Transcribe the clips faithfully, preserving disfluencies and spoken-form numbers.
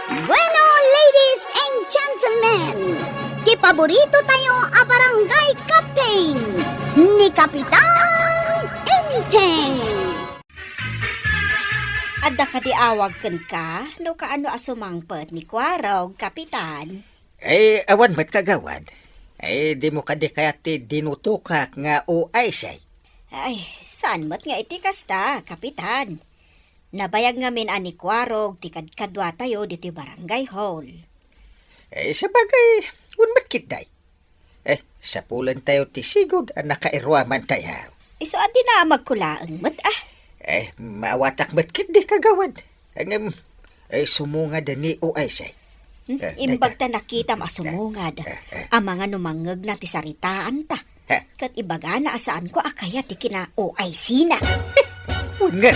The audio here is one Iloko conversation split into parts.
Bueno, ladies and gentlemen, ti paborito tayo a barangay captain, ni Kapitan Enteng. Adda kadi awag kenka no kaano a sumangpet ni Kuarog, Kapitan? Eh, awan met, kagawad. Eh, dimo kadi kayat ti dinutokak nga O I C? Ay, saan met nga iti kasta, Kapitan? Nabayag ngamin a ni Kuarog ti kadkaduatayo ditoy barangay hall. Eh, sabagay, wen met ketdi. Eh, sapulen tayo ti sigud a nakairuaman tayo. Isu a dinamagko laeng met, ah. Eh, maawatak met ketdi, kagawad. Ngem, eh, sumungad ni O I C. Hmm, eh, imbag ta nakitam a sumungad, eh, eh, a mangano mangngegna ti saritaanta. Ha? Ket ibagana a saanko a kayat ti kina-O I C na. Wen nga.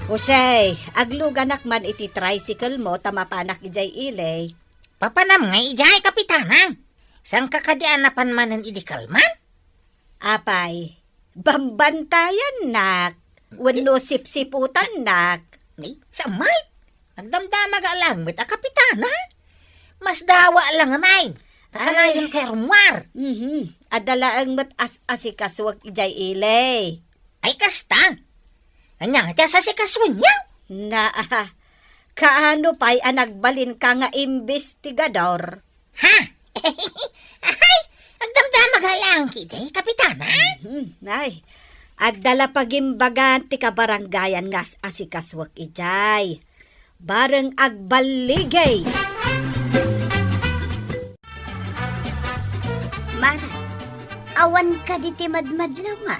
Jose, agluganak man iti tricycle mo ta mapanak idiay ili. Papanam nga idiay, Kapitana? Saanka kadi a napan manen idi kalman? Apay, bambantayannak wenno sipsiputannak? Ay, saan met? Agdamdama nga laeng met a Kapitana. Masdawa la ngamin. Ay. Kanayon kay rummuar. Mhm. Adda laeng met as-asikasuek idiay ili. Ay, kasta? Ania nga ti as-asikasuenyo? Na, ah, kaano pay a nagbalinka nga imbestigador? Ha? Ay, agdamdama nga laeng ketdi, Kapitana. Mhm. Ay, adda la pagimbagan ti kabarangayan nga as-asikasuek idiay. Bareng agballigay. Mare, awan kadi ti madmadlaw nga?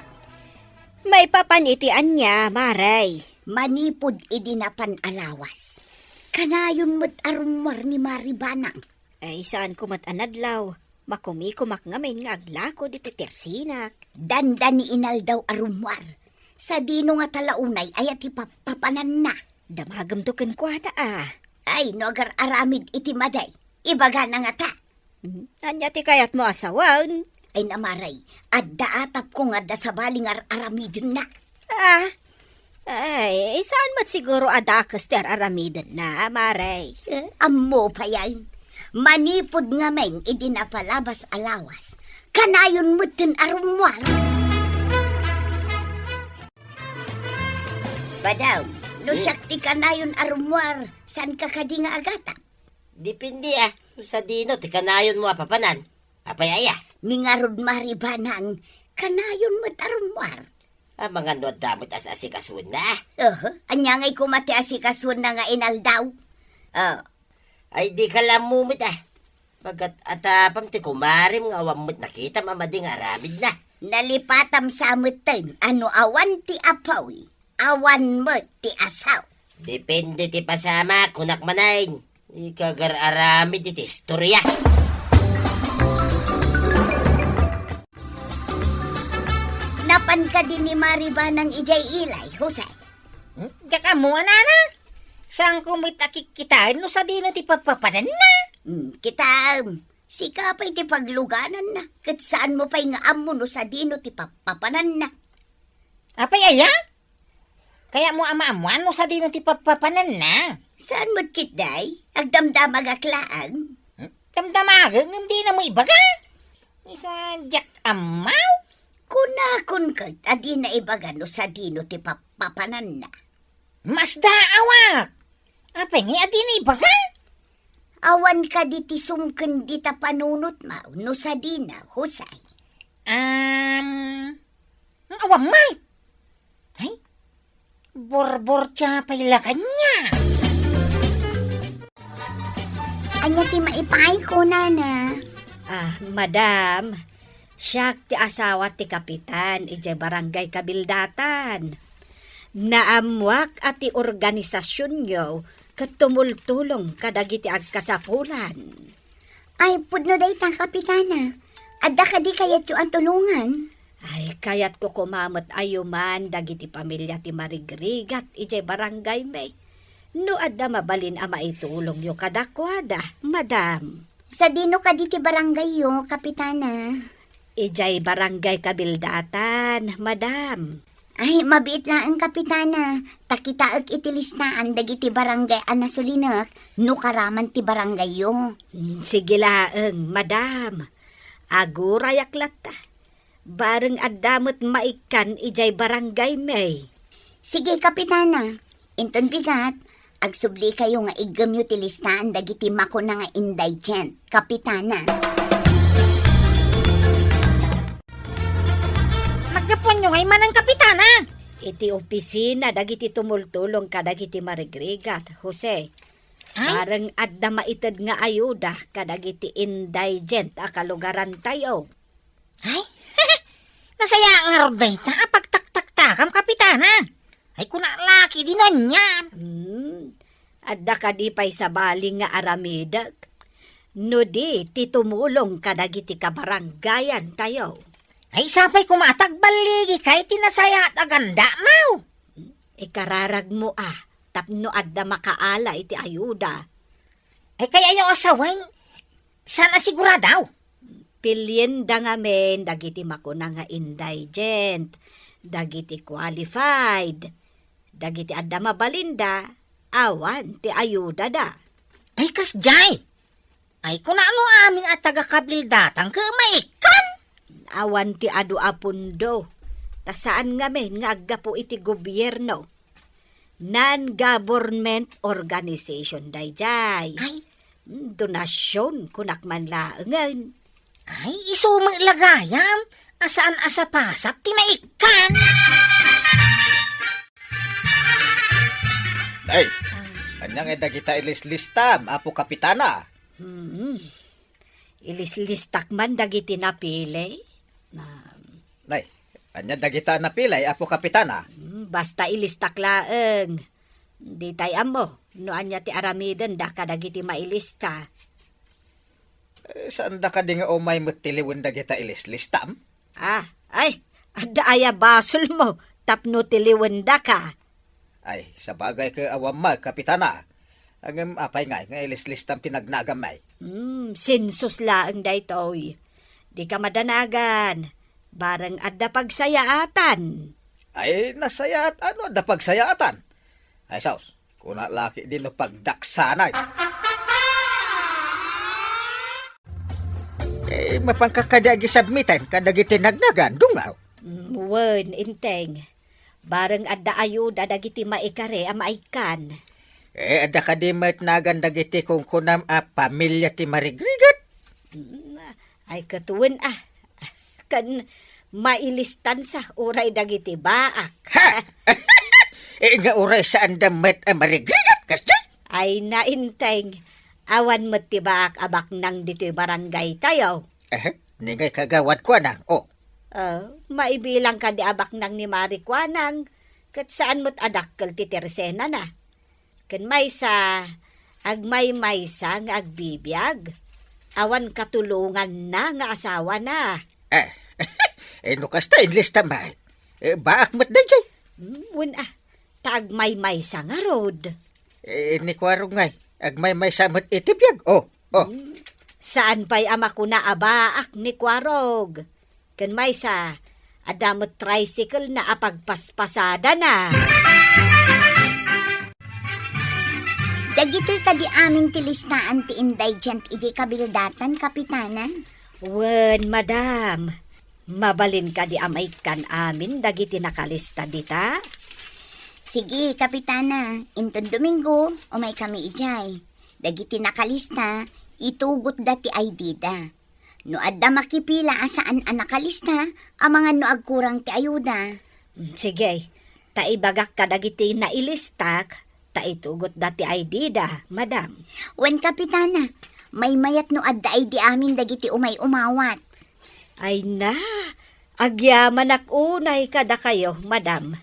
Maipapan iti ania, Mare? Manipud idi napan a lawas, kanayon met a rummuar ni Mari Banang. Ay, saanko met a nadlaw. Makumikumak ngamin nga aglako ditoy tersinak. Dandani inaldaw a rummuar. Sadino ngata la unay aya ti pappapananna? Damagemto kenkuana, a. Ay, no agar-aramid iti madi, ibagana ngata. Hmm, ania ti kayatmo a sawen? Ay, Mare, adda atapko nga adda sabali nga ar-aramidenna. Ah, ay, saan met siguro a dakes ti ar-aramidenna, Mare? Eh, ammo payen. Manipud ngamin idi napalabas a lawas, kanayon metten a rummuar. Madam, no Hmm. siak ti kanayon a rummuar, saanka kadi nga agatang? Depende, ah, no sadino ti kanayonmo a papanan. Apay aya? Ni ngarud, Mari Banang, kanayon met a rummuar. Ah, mangano adda met as-asikasuenna, ah. Aha, ania ngay koma ti asikasuenna nga inaldaw? Ah. Ay, dika la ammo met, ah. Bagat atapam ti kumarem nga awan met nakitam a madi nga aramidna. Nalipatam sa metten a no awan ti apuy, awan met ti asaw. Depende ti pasamak, kunak manen. Dika agar-aramid iti istoria. Napan kadi ni Mari Banang idiay ili, Jose? Hmm? Diak ammo, nana. Saanko met a kikkitaen no sadino ti pappapananna? Hmm, kitaem. Sika pay ti paglugananna, ket saanmo pay nga ammo no sadino ti pappapananna. Apay aya? Kayatmo a maammuan no sadino ti pappapananna? Saan met ketdi? Agdamdamagak laeng. Hmm? Damdamagek ngem dinamo ibaga. Isu a diak ammo? Kunakon ket a dina ibaga no sadino ti pappapananna. Masdaawak! Apay ngay a dina ibaga? Awan kadi ti sumken dita panunotmo no sadino, Jose? Am, awan met. Ay, borbortia pay la kaniak. Ania ti maipaayko, nana? Ah, madam, siak ti asawa ti kapitan idiay Barangay Kabildatan. Naammoak a ti organisasionyo ket tumultulong kadagiti agkasapulan. Ay, pudno dayta, Kapitana. Adda kadi kayatyo a tulongan? Ay, kayatko koma met a yuman dagiti pamilia ti marigrigat idiay barangaymi. No adda mabalin a maitulongyo kadakuada, madam. Sadino kadi ti barangayyo, Kapitana? Idiay Barangay Kabildatan, madam. Ay, mabiit laeng, Kapitana. Ta kitaek iti listaan dagiti barangay a nasulinek no karaman ti barangayyo. Mm, sige laeng, madam. Agurayak latta. Bareng adda met maikkan idiay barangaymi. Sige, Kapitana. Inton bigat, agsublikayo nga iggemyo ti listaan dagiti makuna nga indigent, Kapitana. Naggapuanyo ngay manen, Kapitana? Iti opisina dagiti tumultulong kadagiti marigrigat, Jose. Ay? Bareng adda maited nga ayuda kadagiti indigent a kalugarantayo. Ay? Nasaya ngarud dayta a pagtaktaktakam, Kapitana. Ay, kuna la ketdi no anian. Hmm. Adda kadi pay sabali nga aramidek? No di, ti tumulong kadagiti kabarangayantayo. Ay, sapay koma a agballigika iti nasayaat a gandamaw. Ikararagmo a, tapno adda makaala iti ayuda. Ay, kayatyo a sawen, saan a sigurado? Pilienda ngamin dagiti makuna nga indigent, dagiti qualified, dagiti adda mabalinda, awan ti ayudada. Ay, kasdiay! Ay, kuna no amin a taga-kabildatan ket maikkan? Awan ti adu a pundo, ta saan ngamin nga aggapu iti gobierno. Non-government organization daydiay. Ay. Mm, donasyon, kunak man laengen. Ay, isu met la gayam, a saan a sapasap ti maikkan. Ay, ania nga dagita ilislistam, Apo Kapitana? Hmm. Ilislistak man dagiti napili. Ah. Nay, ania dagita napili, Apo Kapitana? Hmm, basta ilistak laeng. Ditay ammo no ania ti aramidenda kadagiti mailista. Eh, saanda kadi nga umay met tiliwen dagita ilislistam? Ah, ay, adda aya basolmo tapno tiliwendaka? Ay, sabagay ket awan met, Kapitana. Ngem apay ngay nga ilislistam ti nagnagam, ay? Hmm, sensus laeng daytoy. Dika madanagan. Bareng adda pagsayaatan. Ay, nasayaat, ano adda pagsayaatan? Ay, sus, kuna la ketdi no pagdaksanay. Eh, mapanka kadi agisubmiten kadagiti nagnagan, dungaw? Mm, wen, Enteng. Bareng adda ayuda dagiti maikari a maikkan. Eh, adda kadi met nagan dagiti kunkunam a pamilia ti marigrigat? Mm, ay, ket wen a. Ken mailistansa uray dagiti baak. Ha? Eh, nga uray saanda met a marigrigat, kasdi? Ay, na, Enteng. Awan met ti baak a baknang ditoy barangaytayo. Eh, ni ngay kagawad Kuanang, oh. Ah, maibilang kadi a baknang ni Mari Kuanang, ket saan met a dakkel ti tersenana. Ken maysa, agmaymaysa nga agbibiag. Awan katulonganna nga asawana. Eh, eh, no kasta, inlista met. Eh, baak met daydiay. Hmm, wen a, ta agmaymaysa ngarud. Eh, ni Kuarog ngay, agmaymaysa met iti biag. Oh, oh. Hmm, saan pay a makuna a baak ni Kuarog. Ken maysa, adda met tricycle-na a pagpaspasadana. Dagitoy kadi amin ti listaan ti indigent idi kabildatan, Kapitana? Wen, madam. Mabalin kadi a maikkan amin dagiti nakalista dita? Sige, Kapitana. Inton Domingo, umay kami idiay. Dagiti nakalista, itugotda ti I D da. No adda makipila a saan a nakalista, amangan no agkurang ti ayuda. Mm, sige, ta ibagak kadagiti nailistak, ta itugotda ti I D da, madam. Wen, Kapitana, maymayat no adda I D amin dagiti umay umawat. Ay na, agyamanak unay kadakayo, madam.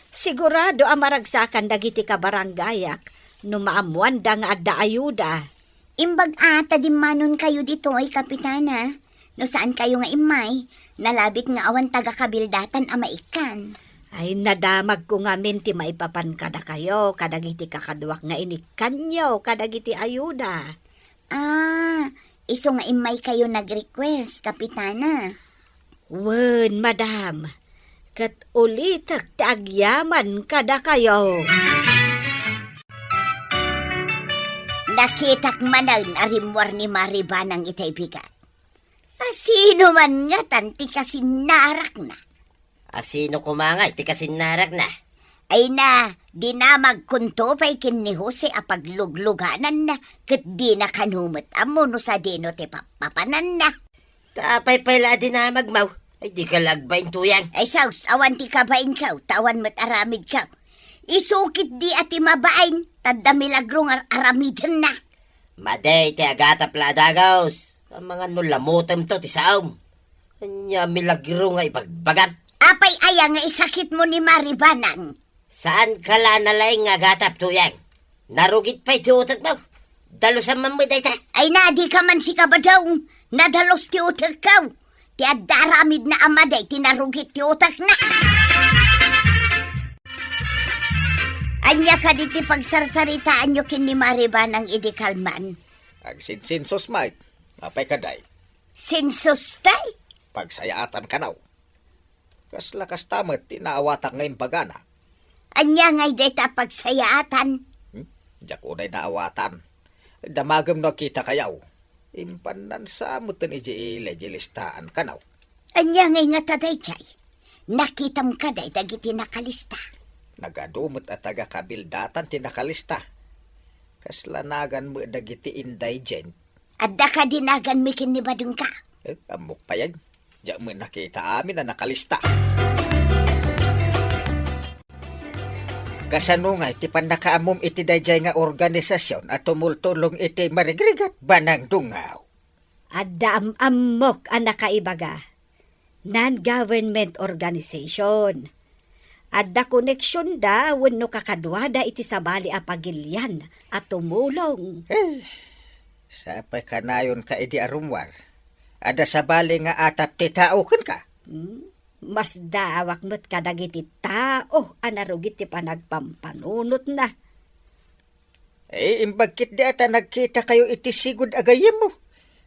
Sigurado a maragsakan dagiti kabarangayak no maammoanda nga adda ayuda. Imbag a ta dimmanonkayo ditoy, Kapitana. No saankayo nga immay, nalabit nga awan taga-kabildatan a maikkan. Ay, nadamagko ngamin ti maipapan kadakayo kadagiti kakaduak nga inikkanyo kadagiti ayuda. Ah, isu nga immaykayo nag-request, Kapitana. Wen, madam. ket ulitek ti agyaman kadakayo. Nakitak manen a rimmuar ni Mari Banang itay bigat. A sino man ngatan ti kasinnarakna? A sino koma ngay ti kasinnarakna? Ay na, dinamagkonto pay ken ni Jose a pagluglugananna, ket dina kano met ammo no sadino ti pappapananna. Ta apay pay la a dinamagmo? Ay, dika la agbain, Tuyang. Ay, sus, awan ti kabainko, ta awan met aramidko. Isu ketdi a ti mabain, ta adda milagro nga ar-aramidenna. Madi ti agatap la a dagus. Amangan no lamutemto ti saom. Ania a milagro nga ibagbagam? Apay aya nga isakitmo ni Mari Banang? Saanka la a nalaing nga agatap, Tuyang. Narugit pay ti utekmo. Dalusam man met dayta. Ay na, dika man sikabadong. Nadalus ti utekko. Ti adda aramidna a madi ti narugit ti utekna. Ania kadi ti pagsarsaritaanyo ken ni Mari Banang idi kalman? Agsinsinsus met. Apay kadi? Sinsus tay? Pagsayaatan kano. Kasla kasta met ti naawatak nga imbagana. Ania ngay dayta a pagsayaatan? Hmm? Diak unay naawatan. Damagem no agkitakayo. Impannan sa meten idiay ili diay listaan kano. Ania ngay ngata daydiay? Nakitam kadi dagiti nakalista? Nagadu met a taga-Kabildatan ti nakalista. Kasla nagan met dagiti indigent. Adda kadi naganmi ken ni badengka? Eh, ammok pay. Diak met nakita amin a nakalista. Kasano ngay ti pannakaammom iti daydiay nga organisasion a tumultulong iti marigrigat, Banang Dungaw? Adda am-ammok a nakaibaga. Non-government organization. Adda koneksionda wenno kakaduada iti sabali a pagilian a tumulong. Eh, sapay kanayonka idi a rummuar. Adda sabali nga atap ti tao kenka. Hmm? Masdaawak met kadagiti tao a narugit ti panagpampanunotna. Eh, imbag ketdi a ta nagkitakayo iti sigud a gayyemmo.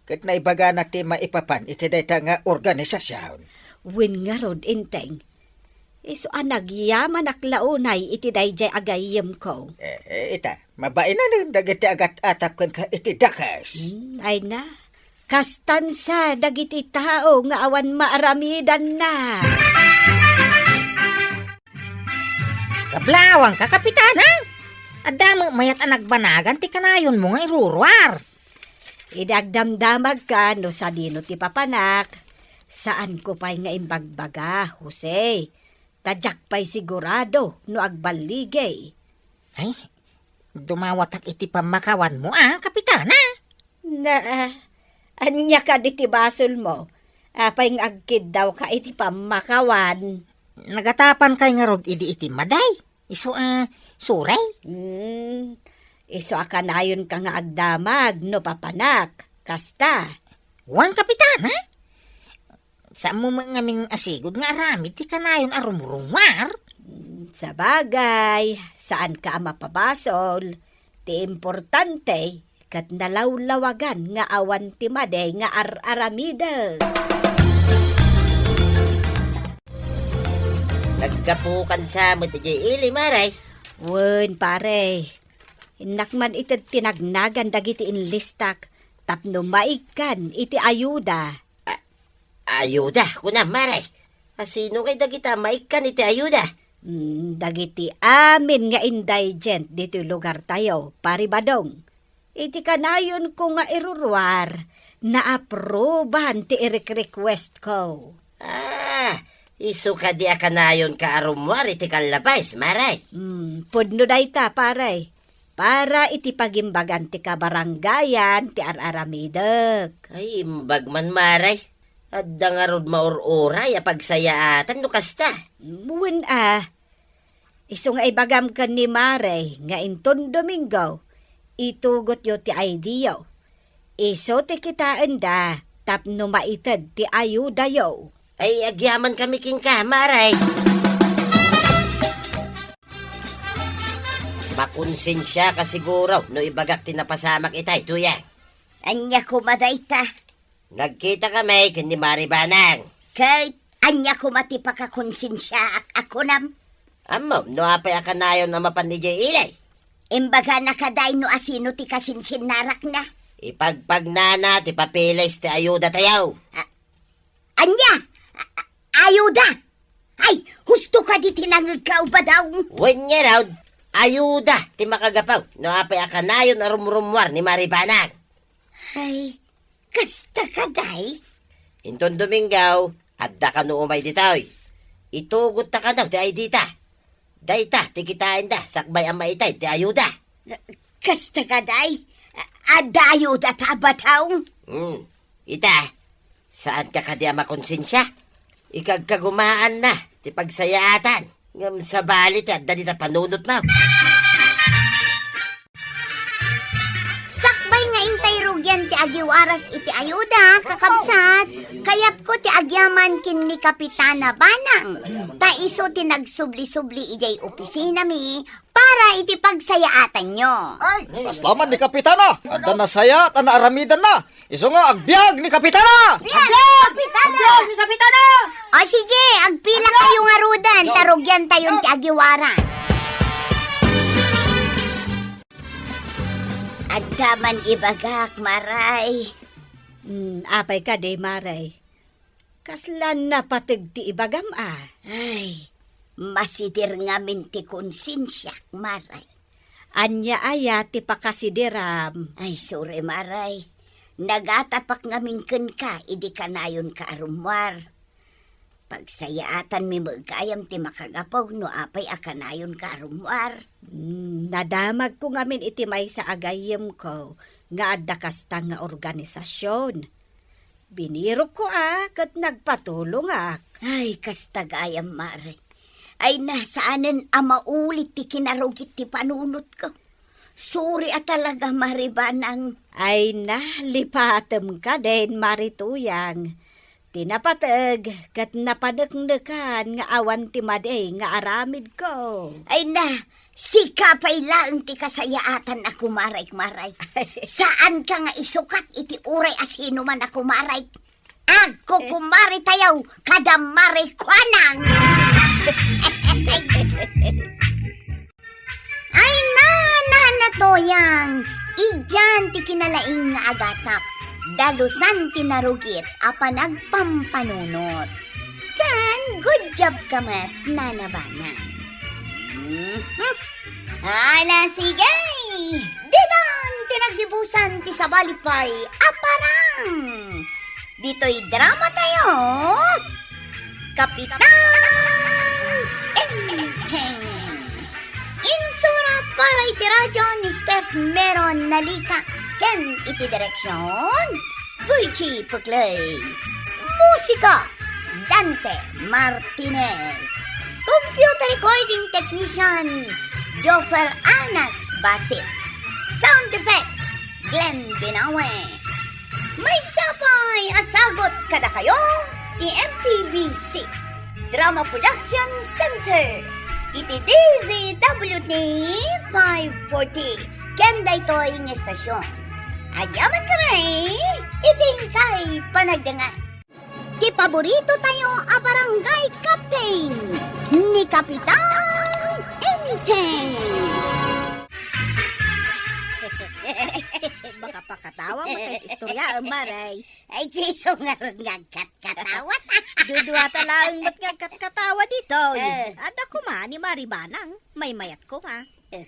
Ket naibagana ti maipapan iti dayta nga organisasion. Wen ngarud, Enteng, isu a nagyamanak la unay iti daydiay a gayyemko. Eh, eh, ita, mabainanen dagiti agat-atap kenka iti dakes. Hmm, ay na. Kastan sa dagiti tao nga awan maaramidanna. Kablawangka, Kapitana! Adda met mayat a nagbanagan ti kanayonmo nga iruruar. Idi agdamdamagka no sadino ti papanak, saanko pay nga imbagbaga, Jose. Ta diak pay sigurado no agballigi. Ay, dumawatak iti pammakawanmo a, Kapitana. Na, ania kadi ti basolmo? Apay nga agkiddawka iti pammakawan? Nagatapankay ngarud idi iti madi? Isu a, suray? Hmm, isu a kanayonka nga agdamag no papanak. Kasta. Wen, Kapitana? Saanmo met ngamin a sigud nga aramid ti kanayon a rumrumuar? Mm, sabagay, saanka a mapabasol. Ti importante, ket nalawlawagan nga awan ti madi nga ar-aramidek. Naggapukan sa met idiay ili, Mare? Wen, pare. Innak man ited ti nagnagan dagiti inlistak tapno maikkan iti ayuda. A-, ayuda, kunam, Mare? A sino ngay dagita maikkan iti ayuda? Mm, dagiti amin nga indigent ditoy lugartayo, Pari Badong. Iti kanayonko nga iruruar, naaprobahan ti irek-requestko. Ah, isu kadi a kanayonka a rummuar iti kallabais, Mare? Mm, pudno dayta, pare. Para iti pagimbagan ti kabarangayan ti ar-aramidek. Ay, imbag man, Mare. Adda ngarud maur-uray a pagsayaatan no kasta. Wen a, isu nga ibagam ken ni Mare nga inton Domingo, itugotyo ti I D yo. Isu ti kitaenda tapno maited ti ayudayo. Ay, agyamankami kenka, Mare. Makonsensiaka siguro no ibagak ti napasamak itay, Tuyang. Ania koma dayta? Nagkitakami ken ni Mari Banang. Ket Ania koma ti pakakonsensiaak a kunam? Ammom no apay a kanayon a mapan idiay ili? Imbagana kadi no asino ti kasinsinnarakna. Ipagpagnana ti papeles ti ayuda tayo. A-, ania? A-, a-, ayuda? Ay, husto kadi ti nangegka, Badaw? Wen ngarud, ayuda ti makagapu no apay a kanayon a rumrummuar ni Mari Banang. Ay, kasta kadi? Inton Domingo, adda kano umay ditoy. Itugotta kano ti I D ta. Dayta ti kitaenda sakbay a maitay ti ayuda. Kasta kadi? Adda ayudata, Badaw? Hmm. Ita, saanka kadi a makonsensia? Ikagkagumaanna ti pagsayaatan. Ngem sabali ti adda dita panunotmo. Sakbay nga intay rugian ti agiwaras iti ayuda, kakabsat, kayatko ti agyaman ken ni Kapitana Banang, ta isu ti nagsubli-subli idiay opisinami para iti pagsayaatanyo. Ay, kasla man ni Kapitana, adda nasayaat a naaramidenna. Isu nga agbiag ni Kapitana! Agbiag! Agbiag ni Kapitana! O sige, agpila kayo ngaruden, ta rugian tayon ti agiwaras. Adda man ibagak, Maray. Hmm, apay kadi, Maray? Kasla napateg ti ibagam a? Ay, masider ngamin ti konsensiak, Maray. Ania aya ti pakasideram? Ay, sorry, Maray. Nagatapak ngamin kenka idi kanayonka a rummuar. Pagsayaatanmi met gayam ti makagapu no apay a kanayonka a rummuar. Hmm, nadamagko ngamin iti maysa a gayyemko nga adda kasta nga organisasion. Binirokko a ket nagpatulongak. Ay, kasta gayam, Mare. Ay na, saanen a maulit ti kinarugit ti panunotko. Sorry a talaga, Mare Banang. Ay na, lipatem ka den, Mare Tuyang. Ti napateg ket napaneknekan nga awan ti madi nga aramidko. Ay na, sika pay laeng ti kasayaatan a kumarek, Maray. Saanka nga isukat iti uray a sinoman a kumarek. Agkukumare tayo, kada Mare Kuanang. Ay na, Nana Toyang, idian ti kinalaing nga agatap. Dalusan ti narugit a panagpampanunot. Ken good job ka met, Nana Banang. Mhm. Ala, sige! Ditan ti naggibusan ti sabali pay a parang! Ditoy drama tayo, Kapitan Enteng. Insura para iti radyo ni Steph Meron Nalika ken iti direksyon, Virgie Puclay. Musika, Dante Martinez. Computer recording technician, Joffer Anas Basit. Sound effects, Glenn Binawe. Maysa pay a sagut kadakayo ti M P B C Drama Production Center iti D Z W T five forty ken daytoy nga estasion. Agyaman kami iti inkay panagdengngeg. Ti paborito tayo a barangay captain, ni Kapitan Enteng. Makapakatawa mo tayo sa istorya, Maray. Ay, kiso ngarud nga agkatkatawat. Dudua ta laeng met nga agkatkatawa ditoy. Eh. Adda koma ni Mari Banang, maymayat koma. Eh,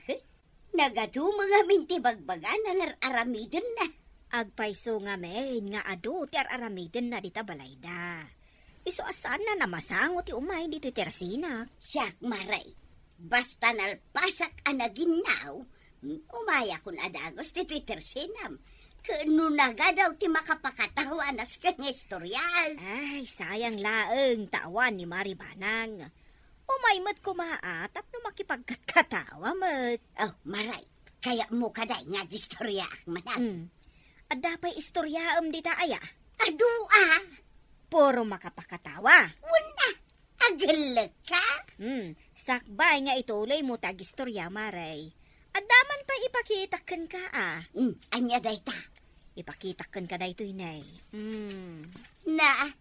nagaduma ngamin ti bagbagana nga ar-aramidenna. Agpayso ngamin nga adu ti ar-aramidenna dita balayda. Isu a saanna a masango ti umay ditoy tersinak. Siak, Maray. Basta nalpasak a naginnaw, umayakon a dagus ditoy tersinam. Ket no nagadaw ti makapakatawa a nasken nga istoriam. Ay, sayang laeng ta awan ni Mari Banang. Umay met koma a tapno makipagkatkatawa met. Oh, Maray, kayatmo kadi nga agistoriaak manen? Hmm. Adda pay istoriaem dita aya? Adu a. Puro makapakatawa. Wen a. Agellek ka? Hmm, sakbay nga ituloy mo ti agistorya, Maray. Adda man pay ipakitak kenka a. Hmm, ania dayta? Ipakitak kenka daytoy, Nay. Hmm. Na,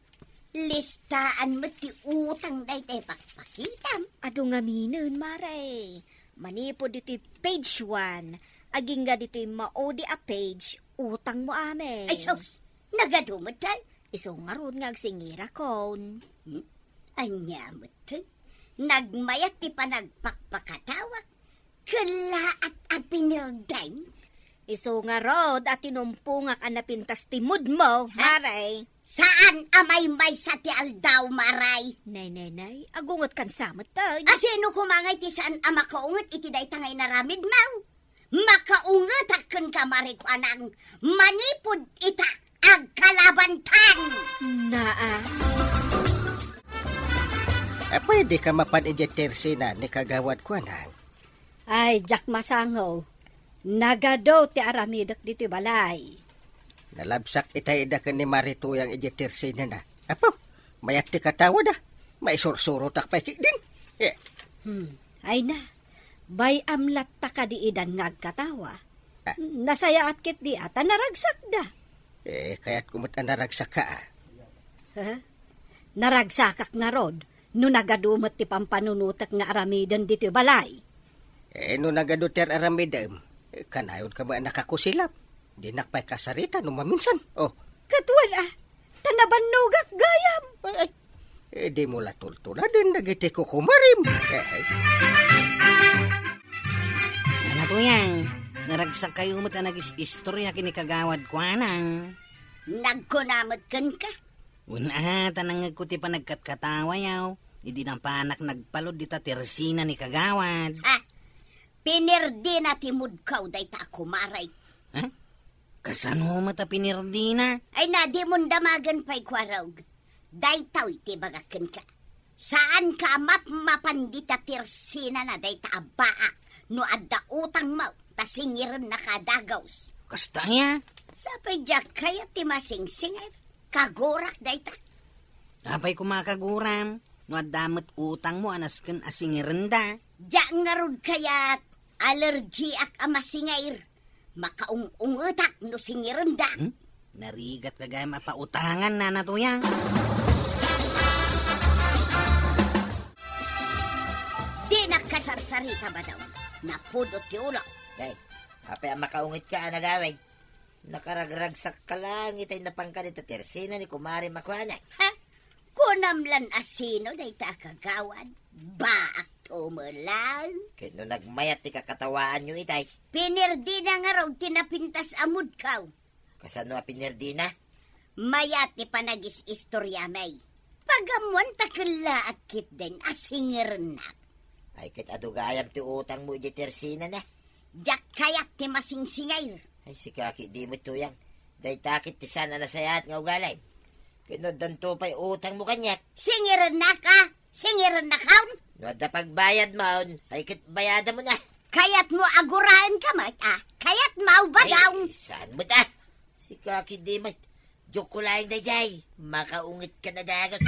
Listaan met ti utang daytay pakpakitam. Adu ngaminen, Mare. Manipud ditoy page one, agingga ditoy maudi a page, utang mo amin. Ay, sus! Nagadu met, ay? Isu ngarud nga agsingirakon. Hmm? Ania met, ay? Nagmayat ti panagpakpakatawak. Kellaat a pinirdem? Isu ngarud a tinumpongak a napintas ti mood mo, ha? Mare. Saan a maymaysa ti aldaw, Mare? Nay, nay, nay. Agungetkan sa met, ay. A sino koma ngay ti saan a makaunget iti dayta nga inaramidmo? Makaungetak kenka, Mare Kuanang, manipud ita agkalabantan. Naa. Apay, dika mapan idiay tersena ni Kagawad Kuanang? Ay, diak masango. Nagadu ti aramidek ditoy balay. Nalabsak itay ida ken ni Mare Tuyang idiay tersenana. Apo, mayat ti katawada. Maisursurotak pay ketdin. Eh. Hmm. Ay na, bay-am latta kadi idan nga agkatawa. Ah. Nasayaat ketdi a ta naragsakda. Eh, kayatko met a naragsakka, ah. Ha? Naragsakak ngarud no nagadu met ti pampanunotek nga aramiden ditoy balay. Eh, no nagadu ti ar-aramidem, eh, kanayonka met a nakakusilap. Dinak pay kasarita no maminsan. Oh. Ket wen a, ta nabannogak gayam. Ay, ay. Eh, dimo la tultuladen dagiti kukumarem. Eh, ay. Nana Tuyang, naragsakkayo met a nagis-istorya ken ni Kagawad Kuanang. Nagkuna met kenka. Wen a, ta nangngegko ti panagkatkatawayo, idi napanak nagpalud dita tersena ni Kagawad. Ha? Pinirdina ti moodko dayta a kumarek. Ha? Kasano met a pinirdina? Ay na, dimon damagen pay, Kuarog. Daytoy ti ibagak kenka. Saanka a mapmapan dita tersenana dayta a baa no adda utangmo, ta singirennaka a dagus. Kasta aya? Sapay diak kayat ti masingsingir. Kagurak dayta. Apay koma a kaguram no adda met utangmo a nasken a singirenda? Diak ngarud kayat, alergiak a masingir. Makaung-ungetak no singirenda. Hmm? Narigatka gayam a pautangan, Nana Tuyang. Dinak kasarsarita, Badong. Napudot ti ulok. Day, apay a makaungetka a nagawid? Nakaragragsakka laeng itay napanka dita tersena ni Kumare Makuana. Ha? Kunam lan a sino dayta a kagawad? Baak to melang. Ket no nagmayat ti kakatawaanyo itay? Pinirdina ngarud ti napintas a moodko. Kasano a pinirdina? Mayat ti panagis-istoriamay. Pagammon ta kellaak ketdin a singirennak. Ay, ket adu gayam ti utangmo idiay tersenana. Diak kayat ti masingsingir. Ay, sika ketdi met, Tuyang. Dayta ket ti saan a nasayaat nga ugalim. Ket no addanto pay utangmo kaniak? Singirennaka? Singirennakon? No adda pagbayadmon, ay ket bayadamon, a. Kayatmo a guraenka met, a? Kayatmo, Badong? Ay, saan met, a? Sika ketdi met. Joke ko laeng daydiay. Makaungetka a dagus.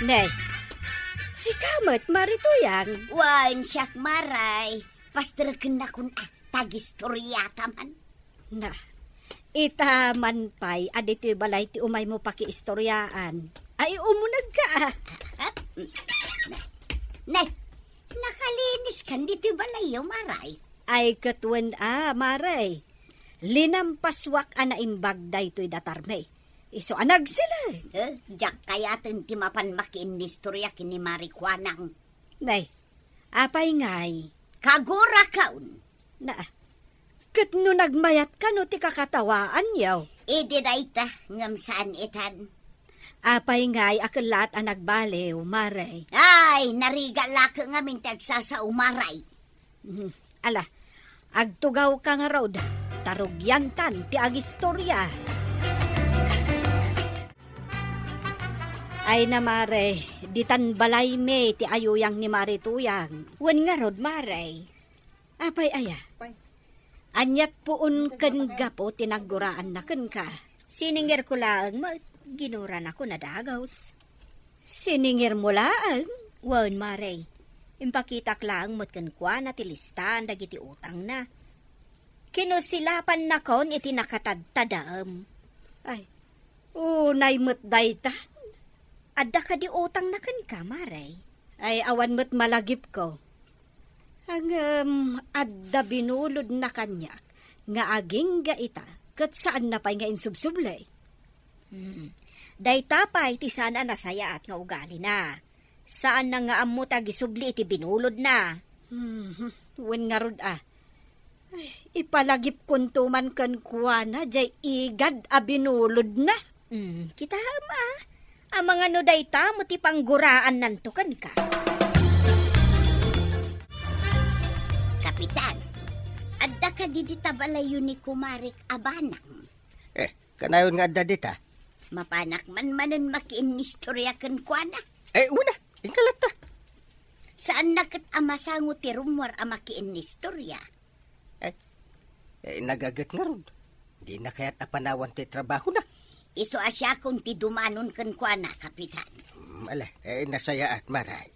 Ne, sika met, Mare Tuyang? Wen, siak, Mare. Pasterekennakon a, ta agistoriata man. Na, ita man pay a ditoy balay ti umaymo pakiistoriaan. Ay, umunegka, a. Ah, mm, ne, ne, nakaliniskan ditoy balayyo, Mare? Ay, ket wen a, Mare. Linampaswak a naimbag daytoy datarmi. Isu a nagsileg. Eh, diak kayaten ti mapan makiinnistoria ken ni Mare Kuanang. Nay, apay ngay? Kagurakon. Na, ket no nagmayat kano ti kakatawaanyo? Idi dayta, ngem saan itan. Apay ngay a kellaat a nagbaliw, Mare? Ay, narigat la ket ngamin ti agsasao, Mare. Mhm. Ala, agtugawka ngarud, ta rugiantan ti agistoria. Ay na, Mare, ditan balaymi ti ayuyang ni Mare Tuyang. Wen ngarud, Mare. Apay aya? Pay. Aniat puon ken gapu ti nagguraanna kenka? Siningirko laeng met, ginuranakon a dagus. Siningirmo laeng? Wen, Mare. Impakitak laeng met kenkuana ti listaan dagiti utangna. Kinusilapannakon iti nakatadtadem. Ay, Unay met dayta. Adda kadi utangna kenka, Mare? Ay, awan met malagipko. Ngem adda binulodna kaniak nga agingga ita, ket saanna pay nga insubsublay. Hmm. Dayta pay ti saan a nasayaat nga ugalina. Saanna nga ammo ti agisubli iti binulodna. Hmm, wen ngarud a. Ay, ipalagipkonto man kenkuana jay igad a binulodna. Hmm, kitaem a. Amangan no dayta met ti pangguraannanto kenka. Kapitan, adda kadi dita balayyo ni kumarek a banang? Eh, kanayon nga adda dita? Mapanak man manen makiinnistoria kenkuana. Eh, una, inka latta. Saanna ket a masango ti rummuar a makiinnistoria. Eh, eh, nagaget ngarud. Dina kayat a panawan ti trabahona. Isu a siakon ti dumanon kenkuana, Kapitan. Mm, ala, eh, nasayaat, Mare.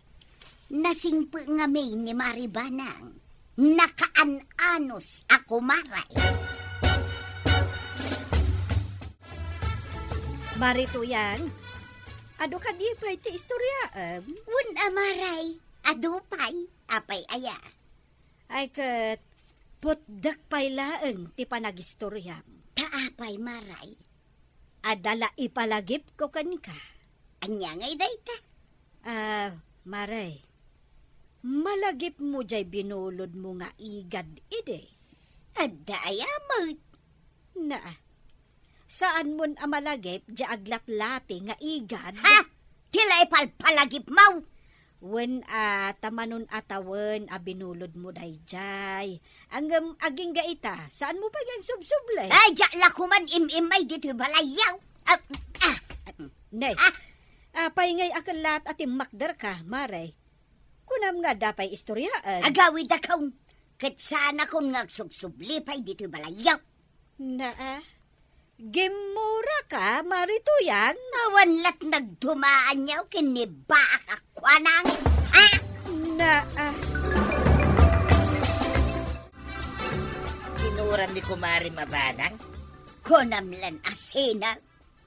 Nasingpet ngamin ni Mare Banang. Nakaan-anos a kumarek. Mare Tuyang, adu kadi pay ti istoryaem? Wen a, Mare, adu pay. Apay aya? Ay ket, putdek pay laeng ti panagistoriam. Ta apay, Mare? Adda la ipalagipko kenka. Ania ngay dayta? Ah, Mare, malagipmo jay binulodmo nga igad idi? Adda aya met? Naa, saanmon a malagip jay aglatlati nga igad? Ha? Ti la ipalpalagipmo? Wen a, ta manon a tawen a binulodmo dayjay. Ngem agingga ita, saanmo pay nga insubsublay? Ay, diak la koman im-immay ditoy balayyo. Ah, ah. Nay, ah, apay ngay a ket laat a timmakderka, Mare? Kunam nga adda pay istoryaen. Agawidakon, ket saanakon nga agsubsubli pay ditoy balayyo. Naa, gimmuraka, Mare Tuyang? Awan lat nagdumaan yaw ken ni baak a kuanang. Ha? Naa. Ginuram ni Kumare Mabanang? Kunam lan a sina.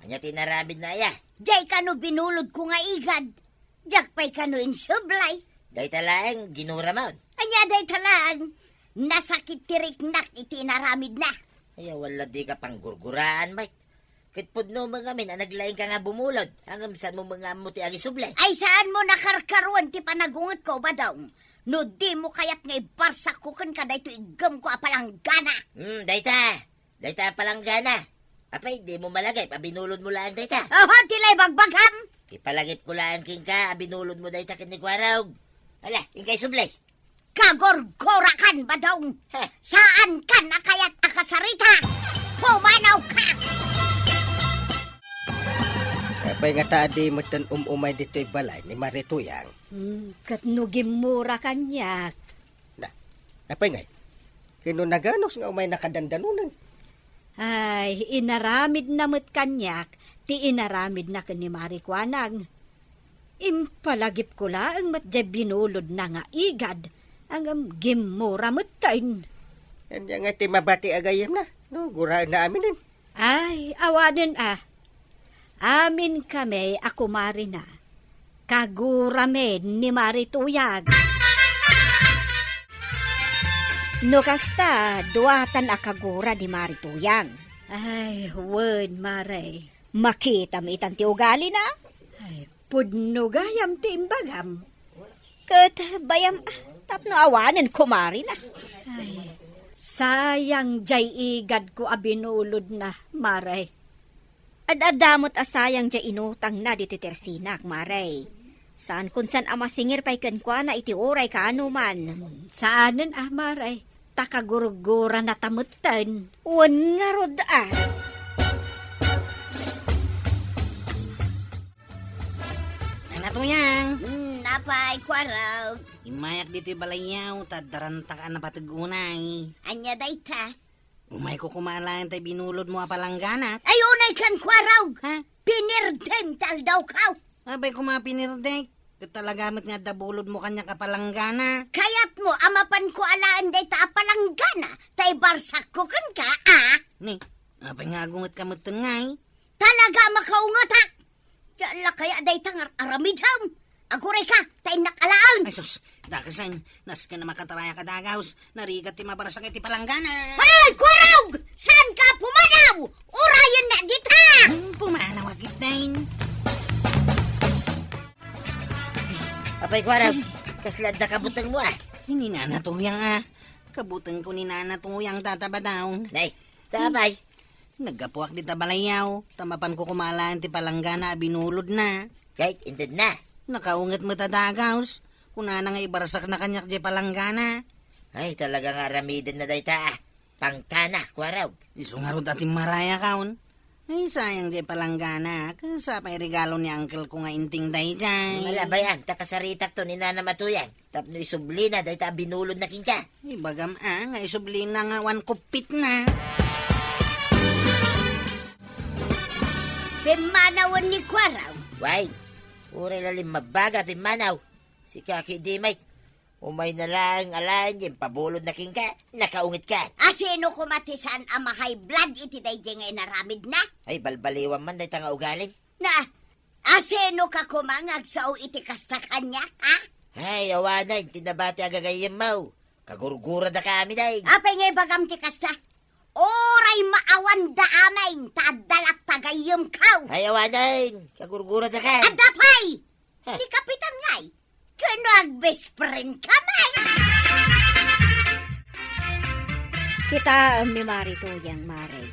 Ania ti inaramidna aya? Jay kano binulodko nga igad. Diak pay kano insublay. Dayta laeng ginuramon. Ania dayta laeng? Nasakit ti riknak iti inaramidna. Ay, awan la dika panggurguraan, met. Ket pudno met ngamin a naglaingka nga bumulod, ngem saanmo met nga ammo ti agisublay. Ay, saanmo nakarkaruan ti panagungetko, Badong. No dimo kayat nga ibarsakko kenka daytoy iggemko a palanggana. Hmm, dayta. Dayta a palanggana. Apay, dimo malagip a binulodmo laeng dayta? Oho, ti la ibagbagam! Ipalagipko laeng kenka a binulodmo dayta ken ni Kuarog. Ala, inka isublay. Kagurgurakan, Badong! Heh. Saankan a kayat a kasarita! Pumanawka! Apay ngata a di metten um-umay ditoy balay ni Mare Tuyang? Hmm, ket no gimmura kaniak. Na, apay ngay? Ken no naganos nga umayna kadandanonen? Ay, inaramidna met kaniak ti inaramidna ken ni Mare Kuanang. Impalagipko laeng met diay binulodna nga igad, ngem gimmura metten. Ania ngay ti mabati a gayyemna no guraenna aminen? Ay, awanen a. Aminkami a kumarina. Kaguramin ni Mare Tuyang. No kasta, duatan a kagura ni Mare Tuyang. Ay, wen, Mare. Makitam itan ti ugalina? Ay, pudno gayam ti imbagam. Ket bayam, ah, tapno awanen kumarina. Ay, sayang diay igadko a binulodna, Mare. Ad-adda met a sayang diay inutangna ditoy tersinak, Mare. Saankon san a masingir pay kenkuana iti uray kaano man. Saanen a, Mare. Ta kagurgurana ta metten. Wen ngarud a. Nana Tuyang. Hmm, apay, Kuarog? Immayak ditoy balayyo, ta adda rantak a napateg unay. Ania dayta? Umayko koma alaen tay binulodmo a palanggana. Ay, unay kan Kuarog! Ha? Pinirdem ti aldawko! Apay koma pinirdek? Ket talaga met nga adda bulodmo kaniak a palanggana. Kayatmo a mapanko alaen dayta a palanggana, ta ibarsakko kenka, a? Ni, apay nga agungetka metten ngay? Talaga a makaungetak! Diak la kaya dayta nga ar-aramidem. Agurayka, ta innak alaen. Ay, sus, dakes, nasken a makatarayaka, dagaws. Narigat ti mabarsak iti palanggana. Ay, Kuarog! Saanka pumanaw? Urayennak dita! Hmm, pumanaw, agitneng. Apay, Kuarog, kasla adda kabutengmo, a? Ni Nana Tuyang, a. Kabutengko ni Nana Tuyang, Tata Badong. Nay, ta apay? Naggapuak dita balayyo, ta mapanko koma alaen ti palanggana a binulodna. Ket intedna? Nakaunget met a, dagaws. Kunana nga ibarsakna kaniak diay palanggana. Ay, talaga nga aramidenna dayta, a. Pangtana, Kuarog. Isu ngarud a timmarayakon. Ay, sayang diay palanggana. Ket sa pay regalo ni uncle ko nga inting daydiay. Malabay, a, ta kasaritakto ni Nanam a Tuyang. Tapno isublina dayta a binulodna kenka. Ibagam a, nga isublina nga awan kuppitna. Pimmanawen ni Kuarog. Way, uray la limmabbaga pimmanaw. Sika ketdi met, umayna laeng alaen diay impabulodna kenka, nakaungetka. A, sino koma ti saan a ma-high blood iti daydiay nga inaramidna? Ay, balbaliwan man dayta nga ugalim. Na, a, sinoka koma nga agsao iti kasta kaniak, a? Ay, awanen ti nabati a gagayyemmo. Kagurguradaka amin, ay. Apay nga ibagam ti kasta? Uray maawanda amin, ta adda latta gayyemko. Ay, awanen, kagurguradaka. Adda pay! Ha? Ni Kapitan ngay, ken no agbest friendka met. Kitaem ni Mari Tuyang, Mare.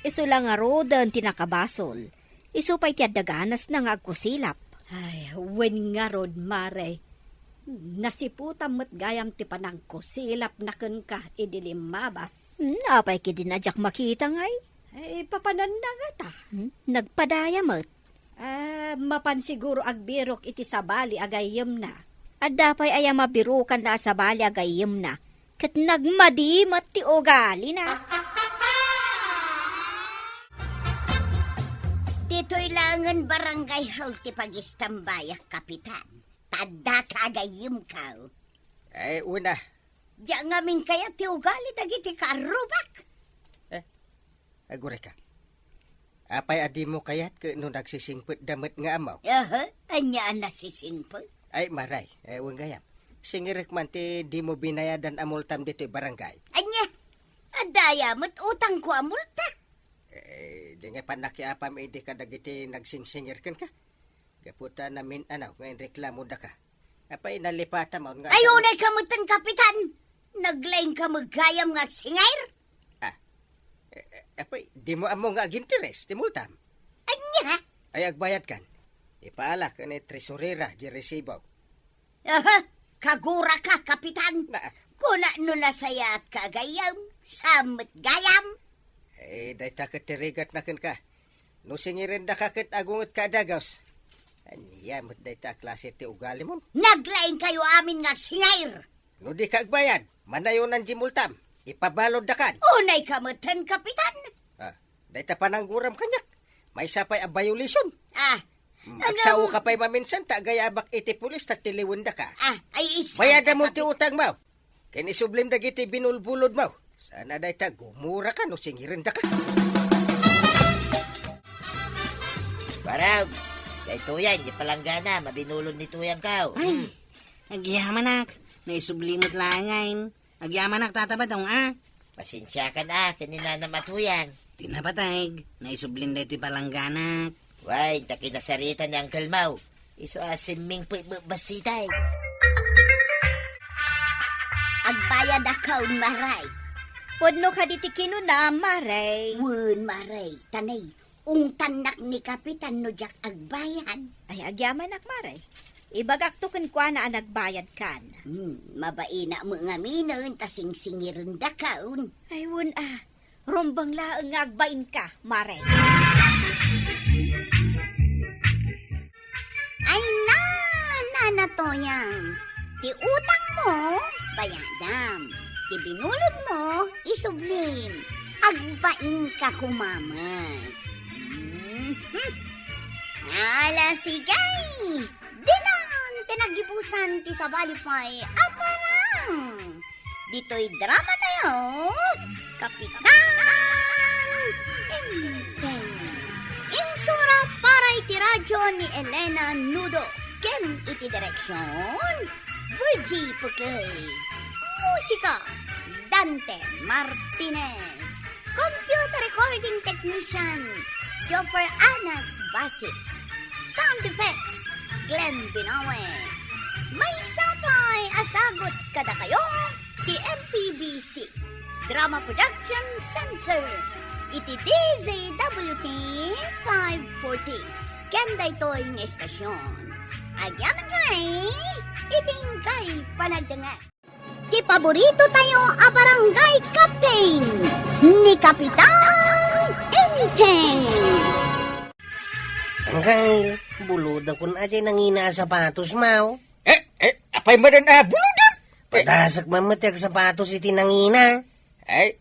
Isu la ngaruden ti nakabasol. Isu pay ti adda ganasna nga agkusilap. Ay, wen ngarud, Mare. Nasiputam met gayam ti panangkusilapna kenka idi limmabas. Hmm, apay ketdin a diak makita ngay? Ay, papananna ngata. Hmm, nagpadaya met. Ah, mapan siguro agbirok iti sabali a gayyemna. Adda pay aya mabirokanna a sabali a gayyemna, ket nagmadi met ti ugalina. Ditoy laengen Barangay Hall ti pagistambayak, Kapitan. Ta addaka a gayyemko. Ay, una. Diak ngamin kayat ti ugali dagiti karrubak. Eh, agurayka. Apay a dimo kayat ket no nagsisingpetda met nga ammo? Aha, ania a nasisingpet? Ay, Mare, eh, wen gayam. Singirek man ti dimo binayadan a multam ditoy barangay. Ania? Adda aya met utangko a multa? Eh, di nga panakiapam idi kadagiti nagsingsingir kenka. Gapu ta namin-anaw nga inreklamodaka. Apay, nalipatamaon nga... Ay, unayka metten, Kapitan! Naglaingka met gayam nga agsingir? Ah, eh, eh, apay, dimo ammo nga aginteres ti multam? Ania? Ay, agbayadkan. Ipaala ken ni tresurera di resibo. Aha, kaguraka, Kapitan. Na- Kuna no nasayaatka a gayyem, saan met gayam? Eh, dayta ket ti rigatna kenka. No singirendaka ket agungetka a dagaws. Ania met dayta a klase ti ugalimon? Naglaingkayo amin nga agsingir! No dika agbayad, manayonan di multam. Ipabaloddakan. Unayka metten, Kapitan. Ah, dayta panangguram kaniak. Maysa pay a violation. Ah, mm, ano? Agsaoka pay maminsan ta agayabak iti pulis ta tiliwendaka. Ah, ay, isa. Bayadamon ti utangmo. Ken isublim dagiti binulbulodmo. Sana dayta gumuraka no singirendaka. Barag, daytoyen, di palanggana, mabinulod ni Tuyangko. Ay, hmm. Agyamanak, naisubli met laeng. Agyamanak, Tata Badong, a. Pasensiakan a, ken ni Nanam a Tuyang. Ti napateg, naisublin daytoy palangganak. Way, ta kinasarita ni Uncle Mau. Isu a simming put bassitay. Agbayadakon, Maray. Pudno kadi ti kinuna, Maray? Wen, Maray. Tanay, ungtannak ni Kapitan no diak agbayad. Ay, agyamanak, Maray. Ibagakto kenkuana a nagbayadkan. Hmm, mabaina met ngaminen ta singsingirendakon. Ay, wen a. Rumbeng laeng nga agbainka, Maray. Ay na, Nana Toyang. Ti utangmo, bayadam. Ti binulodmo, isublim. Agbainka koma met. Mhm. Ala, sige. Dinan ti naggibusan ti sabali pay a parang. Ditoy drama tayo, Kapitan Enteng. Ti radyo ni Elena Nudo ken iti direksion, Virgie Pukey. Musika, Dante Martinez. Computer recording technician, Jopper Anas Basit. Sound effects, Glenn Binoue. Maysa pay a sagut kadakayo ti M P B C Drama Production Center iti D Z W T five forty. Ken daytoy nga estasion, agyamankami iti inkay panagdengngeg. Ti paborito tayo a barangay captain, ni Kapitan Enteng. Angkel, bulodakon a diay nangina a sapatos, maw. Eh, eh, apay manen a buludan? Eh. Padasek man met ti agsapatos iti nangina. Ay,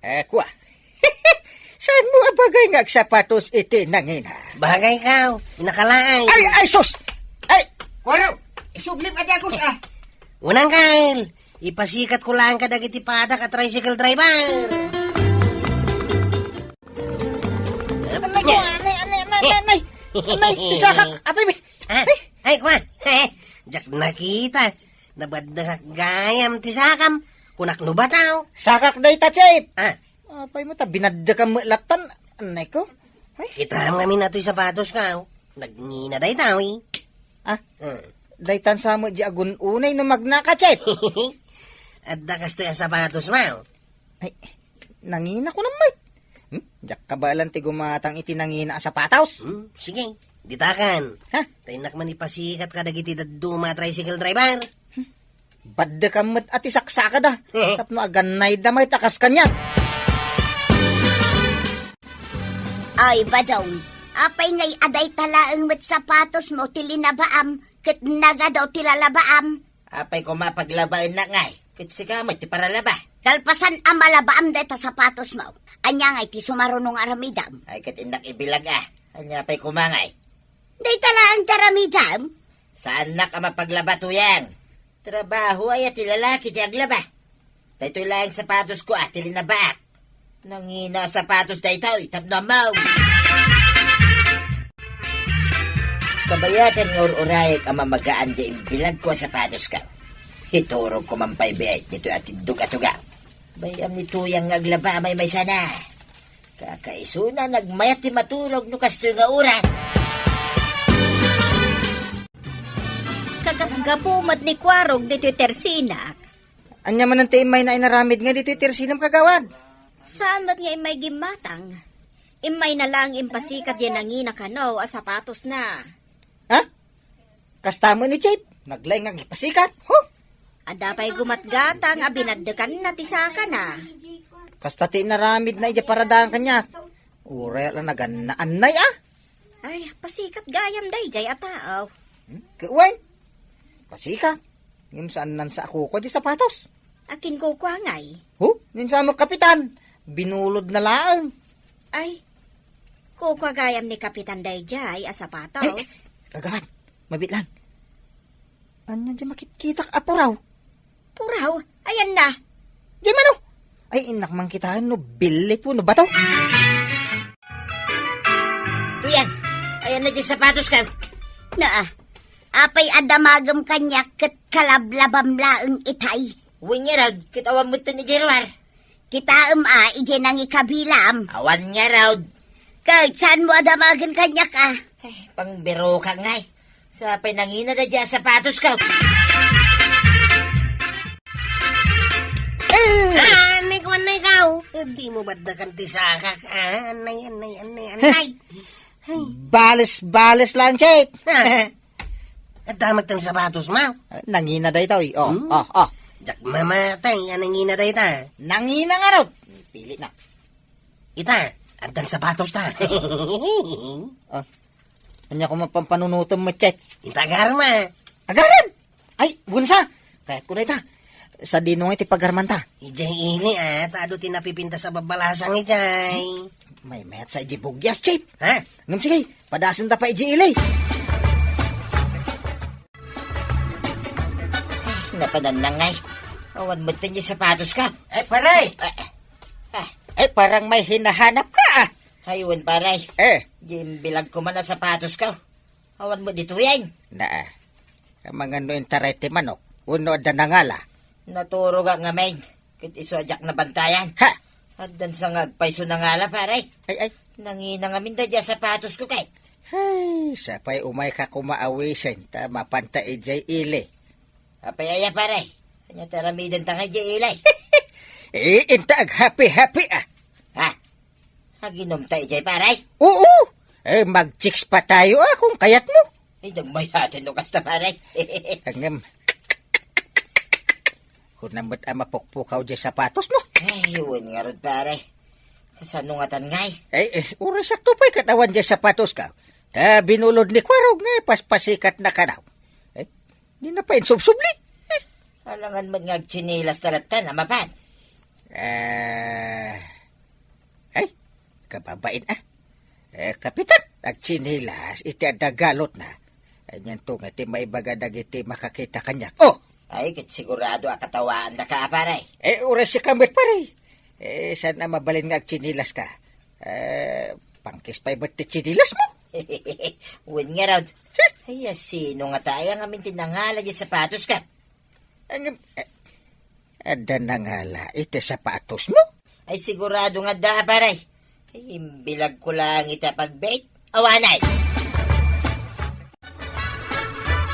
eh, kua. Saan mo a bagay nga agsapatos iti nangina? Bagay ka, inakalaay. Ay, ay, sus! Ay, kuaro, isublim a dagos, ah. Unang, Kyle, ipasikat ko lang kadagiti padak a tricycle driver. Anay ko, anay, anay, anay, anay, anay. Anay, isakak, apay, mi. Ah, ay, kua. Diak nakita. Nabaddekak gayam ti sakam. Kunak no bataw. Sakak dayta, Chief. Ah. Apay mo ta binaddekam met lattan, anay ko. Ay. Kitam ngamin a toy sapatos ka, oh. Nangina dayta, eh. Ah? Hmm. Daytan sa met di agun-unay no magnaka, Chief. Adda kastoy a sapatos mo. Ay, nangina ko naman. Hmm? Diak kabaelan ti gumatang iti nangina a sapatos. Hmm, sige, ditakan. Ha? Ta innak man ipasikat kadagiti dadduma a tricycle driver. Hmm. Baddekam met a ti saksakada. Tapno agannayda met a kas kaniak. Ay, Badong, apay ngay a dayta laeng met sapatos mo ti linabaam ket nagadu ti lalabaam? Apay koma paglabaennak ngay? Ket sika met ti paralaba. Kalpasan a malabaam dayta sapatos mo, ania ngay ti sumaruno nga aramidam? Ay, ket innak ibilag a. Ania pay koma ngay? Dayta laeng ti aramidam? Saannak a mapaglaba, Tuyang. Trabaho aya ti lalaki ti aglaba. Daytoy laeng sapatos ko a ti linabaak. Nangina a sapatos daytoy tapno ammo. Kabayatan nga ur-urayek a mamagaan diay imbilagko a sapatosko. Iturogko man pay biit ditoy atiddog a tugaw. Bay-am ni Tuyang nga aglaba a maymaysana. Kakaisuna, nagmayat ti maturog no kastoy nga oras. Kagapgapu met ni Kuarog ditoy tersinak. Ania manen ti immayna inaramid nga ditoy tersinam, kagawad? Saan met nga immay gimmatang. Immayna laeng impasikat diay nangina kano a sapatosna. Ha? Kasta met ni Chief, naglaing nga agipasikat, ho? Adda pay gumatgatang a binaddekanna ti sakana. Kasta ti inaramidna idiay paradanan kaniak. Uray la nagannaannay, a? Ay, pasikat gayam daydiay a tao. Hmm? Ket wen? Pasikat. Ngem saannan sa a kukua diay sapatos. Akin kukua ngay? Ho? Ni sa met Kapitan. Binulodna laeng. Ay, kukua gayam ni Kapitan daydiay a sapatos. Ay, ay, kagawad, mabiit lang. Ania diay makitkitak a puraw? Puraw? Ayanna? Diay mano? Ay, innak man kitaen no billit wenno bato. Tuyang, ayanna diay sapatosko. Naa, apay a damagem kaniak ket kalablabam laeng itay? Wen ngarud, ket awan metten idiay ruar. Kitaem a, idiay nangikabilam. Awan ngarud. Ket saanmo a damagen kaniak a? Ay, pangbirokak ngay. Sapay nangina daydiay a sapatosko. Eh, anay ko, anay ka. Dimo baddekan ti sakak. Ah, anay, anay, anay, anay. Ay. Bales-bales lang, Chief. Ah. Adda met ti sapatosmo? Nangina daytoy. Oh, hmm? Oh, oh. Diak mamatay a nangina dayta. Nangina ngarud. Pili na. Ita, addan sapatosta. Ah. Ania koma pampanunotem met, Chief? Ita, agarem a. Agarem? Ay, wen sa. Kayatko dayta. Sadino ngay ti pagarmanta? Idiay ili, a, ta adu ti napipintas a babbalasang idiay. Maymayat sa idiay bugyas, Chief. Ha? Ngem sige, padasenta pay idiay ili. Napanannang ngay. Awan metten diay sapatosko. Eh, pare! Eh, eh. Eh, parang may hinahanap ka, ah. Ay, wen, pare. Eh. Diay imbilagko man a sapatosko. Awan met ditoyen. Naa. Amangan no intaray ti manok, wenno adda nangala? Naturogak ngamin, ket isu a diak nabantayan. Ha? Addan sa nga agpayso nangala, pare. Ay, ay. Nangina ngamin daydiay a sapatosko ket. Ay, sapay umayka koma a wisen, ta mapanta idiay ili. Apay aya, pare? Ania ti aramidenta nga idiay ili? Eh, inta aghappy-happy, ah. Ha? Aginumta idiay, pare? Oo! Eh, mag-chicks pa tayo, ah, kung kayat mo. Ay, nagmayaten no kasta, pare. Ngem, kuna met a mapukpukaw diay sapatosmo. Ay, wen ngarud, pare. Kasano ngatan ngay? Eh, eh, uray sakto pay ket awan diay sapatoska. Ta binulod ni Kuarog nga paspasikatna kanaw. Eh, dina pay insubsubli. Eh. Alangan met nga agtsinilas talatta a mapan. Eh, ay, kababain, ah. Eh, Kapitan, agtsinilas iti adda galotna. Anianto nga ti maibaga dagiti makakita kaniak? Oh! Ay, ket sigurado a katawaandaka, pare. Eh, uray sika met, pare. Eh, saan a mabalin nga agtsinilaska? Eh, pangkis pay met ti tsinilasmo. Wen ngarud. Ay, asino ngata aya ngamin ti nangala diay sapatoska? Ngem, eh, adda nangala iti sapatosmo? Ay, sigurado nga adda, pare. Ay, imbilagko laeng iti a pagbiit. Awanay!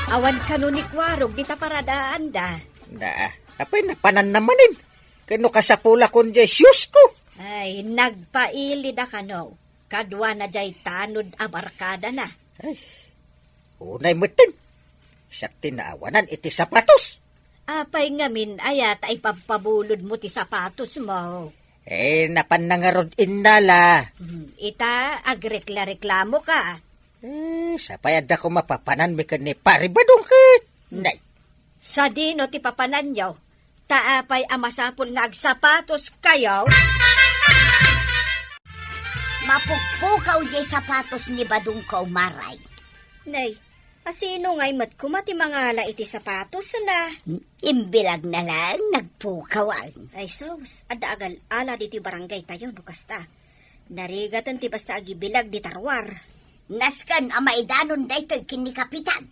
Awan kano ni Kuarog dita paradaanda. Da, apay napananna manen? Ken no kasapulakon diay shoesko? Ay, nagpailida kano. Kaduana diay tanod a barkadana. Ay, unay metten. Siak ti naawanan iti sapatos. Apay ngamin aya ta ipabpabulodmo ti sapatosmo? Eh, napanna ngarud innala. Hmm, ita, agrekla-reklamoka. Eh, sapay adda koma papananmi ken ni Pare Badong ket. Nay. Sadino ti papananyo? Ta apay a masapul nga agsapatoskayo? Mapukpukaw diay sapatos ni Badongko, Maray. Nay, asino ngay met koma ti mangala iti sapatosna? Imbilagna laeng nagpukawan. Ay sus, adda agal-ala ditoy barangaytayo no kasta. Narigaten ti basta agibilag dita ruar. Nasken a maidanon daytoy ken ni Kapitan.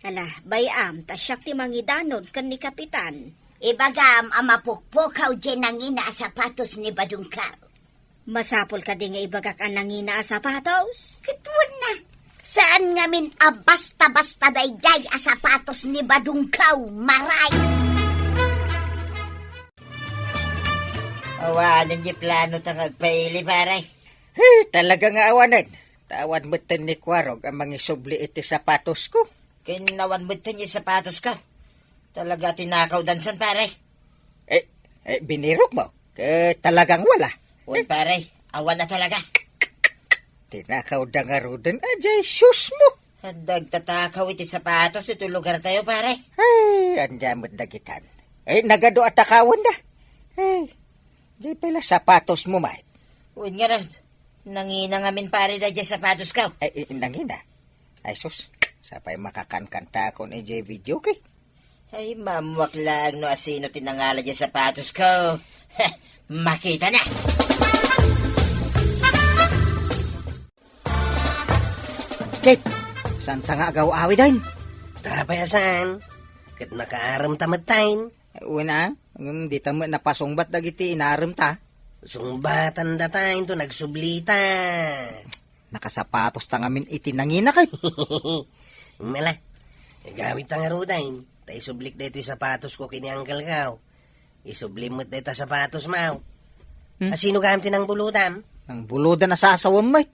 Ala, bay-am, ta siak ti mangidanon ken ni Kapitan. Ibagam a mapukpukaw diay nangina a sapatos ni Badongko. Masapul kadi nga ibagak a nangina a sapatos? Ket wen na. Saan ngamin a basta-basta daydiay a sapatos ni Badongko, Maray. Awanen diay planota nga agpaili, pare. Eh, talaga nga awanen. Ta awan metten ni Kuarog a mangisubli iti sapatosko. Ken awan metten diay sapatosko. Talaga a tinakawdan san, pare. Eh, eh, binirokmo? Ket talagang wala. Wen, pare, awan a talaga. Tinakawda ngaruden a diay shoesmo. Adda agtatakaw iti sapatos iti lugartayo, pare. Ay, ania met dagitan. Eh, nagadu a takawenda. Ay, diay pay la sapatosmo met. Wen ngarud, nangina ngamin, pare, daydiay sapatosko. Ay, eh, nangina. Ay sus, sapay makakankantaakon idiay videoke. Ay, maammoak laeng no asino ti nangala diay sapatosko. Makitana! Chef, saanta nga agaw-awiden? Apay a saan? Ket nakaaremta metten. Wen a, ngem dita met napasungbat dagiti inaremta. Sungbatandata inton agsublita. Nakasapatosta ngamin iti nangina ket. Mala, agawidta ngaruden, ta isublik daytoy sapatosko ken ni Uncle Kao. Isublim met dayta sapatosmo. Hmm? Asino gayam ti nangbulodam? Nangbulodan a sasawem met.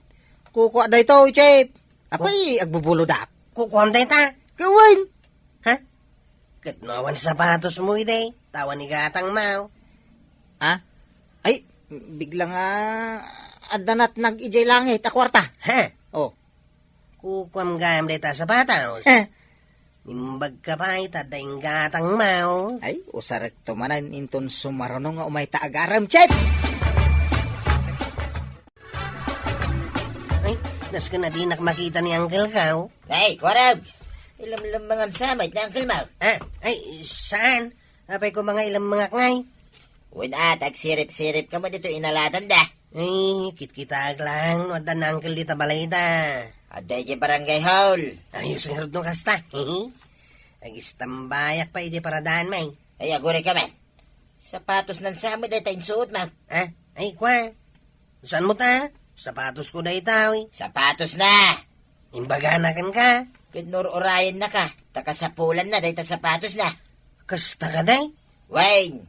Kukua daytoy, Chef. Apay, agbubulodak. Kukuam dayta? Kawan. Ha? Ket no awan sapatosmo idi, ta awan igatangmo. Ha? Ay, bigla nga adda natnag idiay langit a kuarta. Ha? Oh. Kukuam gayam dayta a sapatos. Ha? Imbagka pay ta adda inggatangmo. Ay, usarekto manen inton sumaruno nga umayta agarem, Chef! Ay, nasken a dinak makita ni Uncle Kao. Ay, Kuarog! Ilemlemmengam sa met ni Uncle mo. Ah, ay, saan? Apay koma nga ilemmengak ngay? Wen a, ta agsirip-siripka met ditoy inaladanda. Ay, kitkitaak lang no adda ni Uncle dita balayda. Adda idiay barangay hall. Ayos ngarud no kasta. Agistambayak pay idiay paradaanmi. Ay, aguray ka man. Sapatosna sa met dayta insuotmo. Ah, ay, kua. Saan mo ta? Sapatosko dayta, oy. Sapatosna. Imbagana kenka. Ket no ur-urayennaka, ta kasapulanna dayta sapatosna. Kasta kadi? Wen,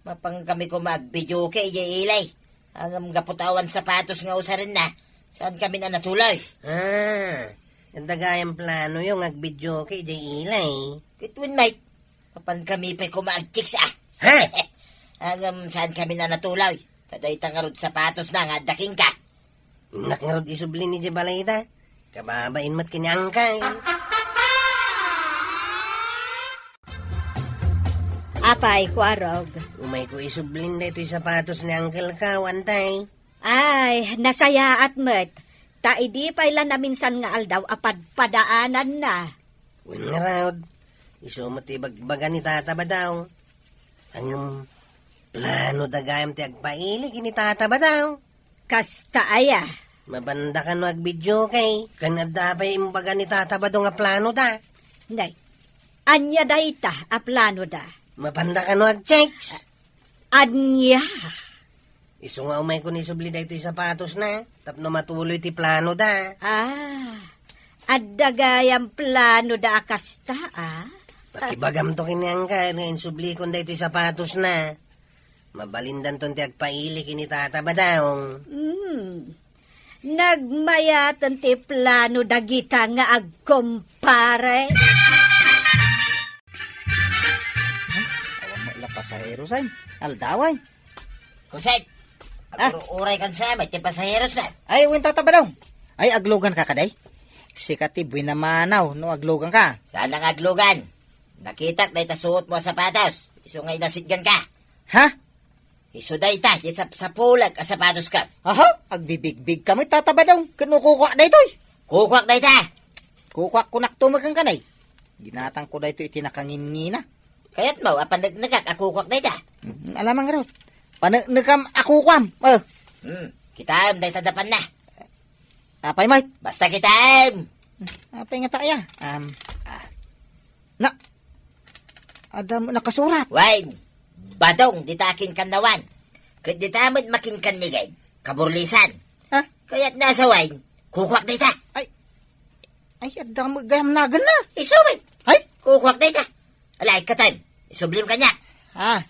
mapan kami koma agvideoke idiay ili. Ngem gapu ta awan sapatos nga usarenna, saan kami a natuloy. Ah, adda gayam planoyo nga agvideoke idiay ili. Ket wen met, mapan kami pay koma ag-chicks, ah. Ha? Ngem saan kami a natuloy. Ta dayta ngarud sapatosna nga adda kenka. Innak ngarud isubli idiay balayda. Kababain met ken ni Uncle. Apay, Kuarog? Umayko isublin daytoy sapatos ni Uncle-ko, Antay. Ay, nasayaat met. Ta idi pay la naminsan nga aldaw a padpadaananna. Wen ngarud, isu met ti ibagbaga ni Tata Badong. Ngem, planoda gayam ti agpaili ken ni Tata Badong. Kasta aya? Mapanda kano agvideoke, ken adda pay imbaga ni Tata Badong a planoda. Nay, ania dayta a planoda? Mapanda kano ag-chicks. Ania? Isu nga umayko isubli daytoy sapatosna, tapno matuloy ti planoda. Ah, adda gayam planoda a kasta, ah? Pakibagamto ken ni Uncle nga insublikon daytoy sapatosna. Mabalindanton ti agpaili ken ni Tata Badong. Hmm. Nagmayaten ti plano dagita nga agkumpare. Awan met la pasaheros, ay. Aldawan. Kusek, ah, agrururay kan sa met ti pasaherosna. Ay, wen, Tata Badong. Ay, agluganka kadi? Sika ti buenamanaw no agluganka. Saan nga aglugan? Nakitak dayta suotmo a sapatos. Isu nga inasitganka. Ha? Isu dayta, ti sapsapulek a sapatoska. Aha, agbibigbigka met, Tata Badong. Ken no kukuak daytoy? Kukuak dayta. Kukuak kunak to met kenka, nay. Ginatangko daytoy iti nakangingina. Kayatmo a paneknekak a kukuak dayta? Mm, alamang ngarud. Paneknekam a kukuam. Eh. Hmm, kitaem dayta dapanna. Apay met? Basta kitaem. Apay ngata aya? Um, ah. Na, adda nakasurat. Wen, Badong dita akinkannawan. Ket dita met makinkannigid, kaburlisan. Ha? Kayatna sa wen, kukuak dayta. Ay, ay, adda met gayam naganna. Isu met. Ay? Kukuak dayta. Alay, katem, isublim kaniak. Ah.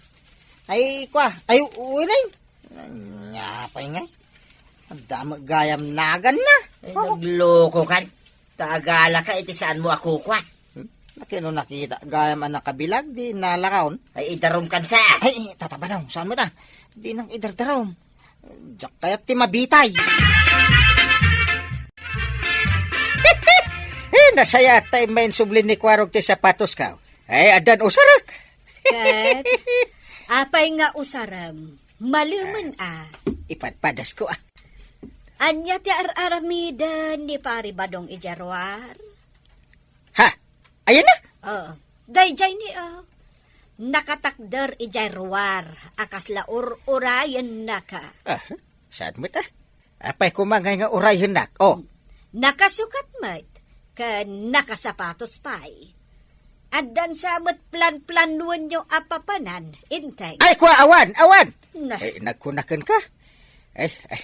Ay, kua. Ay, u-, uling. Ania pay ngay? Adda met gayam naganna. Ay, oh, naglokokan. Ta agalaka iti saanmo a kukua. Hmm? Nakino nakita gayam a nakabilag, di nalakaon? Ay, idarumkan sa. Ay, Tata Badong, saan met ta? Di nang idardarum. Diak kayat ti mabitay. Eh, nasayaat ta immay insubli ni Kuarog ti sapatosko. Ay, addan usarek. Ket, apay nga usarem? Malemen a. Ipadpadasko a. Ania ti ar-aramiden ni Pari Badong idiay ruar? Ha? Ayanna? Oo. Daydiay ni, oh. Nakatakder idiay ruar a kasla ur-urayennaka. Ah, saan met a? Apay koma ngay nga urayennak? Oh. Nakasukat met, ken nakasapatos pay. Addan sa met planplanuenyo a papanan, Enteng. Ay, kua, awan, awan! Na. Ay, nagkuna kenka? Ay, ay,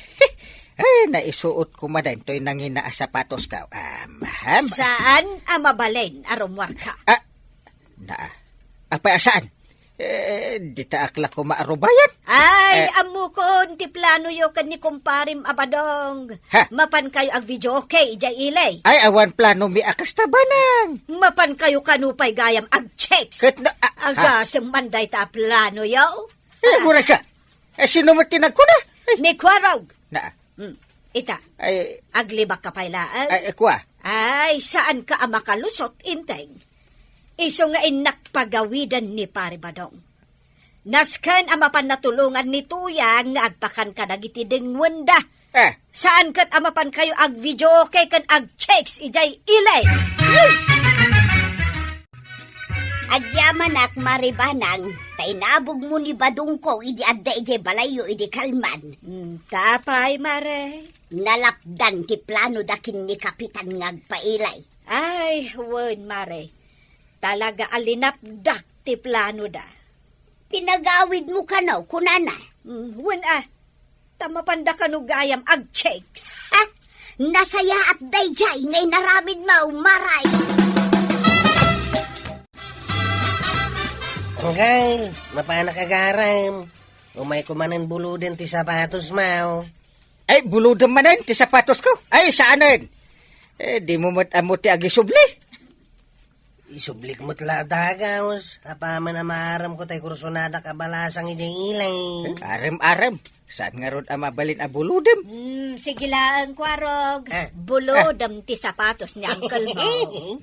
ay, naisuot koma daytoy nangina a sapatosko. Am, am. Saan a mabalin a rummuarka? Ah, na, apay a saan? Eh, dita ak la koma arubayan. Ay, eh, ammokon ti planoyo ken ni kumparem a Badong. Ha? Mapankayo agvideoke idiay ili. Ay, awan planomi a kasta, Badong. Mapankayo kano pay gayam ag-chicks. Ket na, ah, ha? Agasem man dayta a planoyo. Eh, ah, aguray ka. Eh, sino met ti nagkuna? Ay. Ni Kuarog. Na. Hmm. Ita, ay, aglibakka pay laeng? Ay, kua. Ay, saanka a makalusot, Enteng. Isu nga innak pagawiden ni Pari Badong. Nasken a mapan natulongan ni Tuyang nga agpakan kadagiti dengngenda. Eh. Saan ket a mapankayo agvideoke ken ag-chicks idiay ili. Agyamanak, Mare Banang, ta inabogmo ni Badongko idi adda idiay balayyo idi kalman. Hmm, ta apay, Mare? Nalapdan ti planoda ken ni Kapitan nga agpailay. Ay, wen, Mare. Talaga a linapdak ti planoda. Pinagawidmo kano, kunana? Hmm, wen a. Ta mapanda kano gayam agchicks. Ha? Nasayaat daydiay nga inaramidmo, Mare. Angkel, mapanak agarem. Umayko manen buloden ti sapatosmo. Ay, bulodem manen ti sapatosko? Ay, saanen. Eh, dimo met ammo ti agisubli. Isublik met la a dagus. Apaman a maaramko tay kursonadak a balasang idiay ilay. Eh, arem, arem. Saan ngarud a mabalin a bulodem? Hmm, sige laeng, Kuarog. Ah. Bulodem ti sapatos ni uncle mo.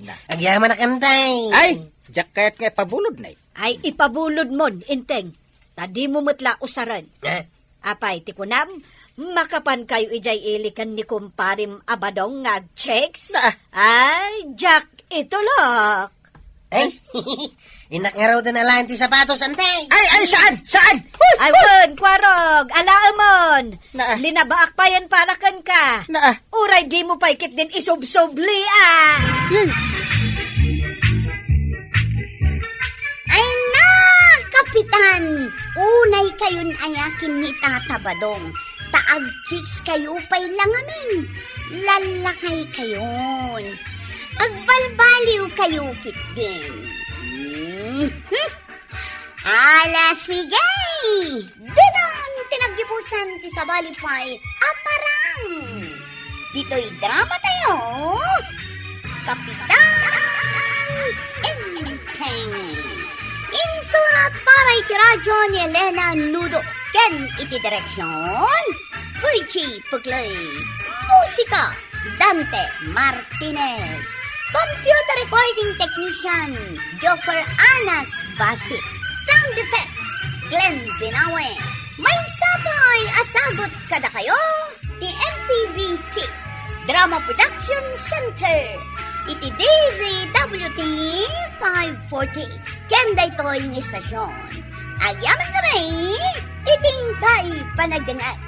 Na. Agyamanak, Antay. Ay, diak kayat nga ipabulod, nay. Ay, ipabulod mon, Enteng. Ta dimo met la usaren. Ah. Apay, ti kunam, makapankayo idiay ili ken ni kumparem a Badong nga agchicks? Na. Ay, diak itulok. Ay, innak ngaruden alaen ti sapatos, Antay. Ay, ay, saan? Saan? Uy! Ay, wen, Kuarog, alaemon. Na. Linabaak payen para kenka. Na. Uray dimo pay ketdin isubsubli, a. Yay. Ay na, Kapitan! Unay kayon aya ken ni Tata Badong, ta agchicks kayo pay la ngamin. Lallakay kayon. Agbalbaliw kayo ketdin. Mhm. Ala, sige! Didon ti naggibusan ti sabali pay a parang. Ditoy drama tayo, Kapitan Enteng. Insurat para iti radyo ni Elena Nudo ken iti direksyon, Fritchie Puclay. Musika, Dante Martinez. Computer recording technician, Joffer Anas Basit. Sound effects, Glenn Binawe. Maysa pay a sagut kadakayo ti M P B C Drama Production Center iti D Z W T five forty ken daytoy nga istasyon. Agyamankami iti inkay panagdengngeg.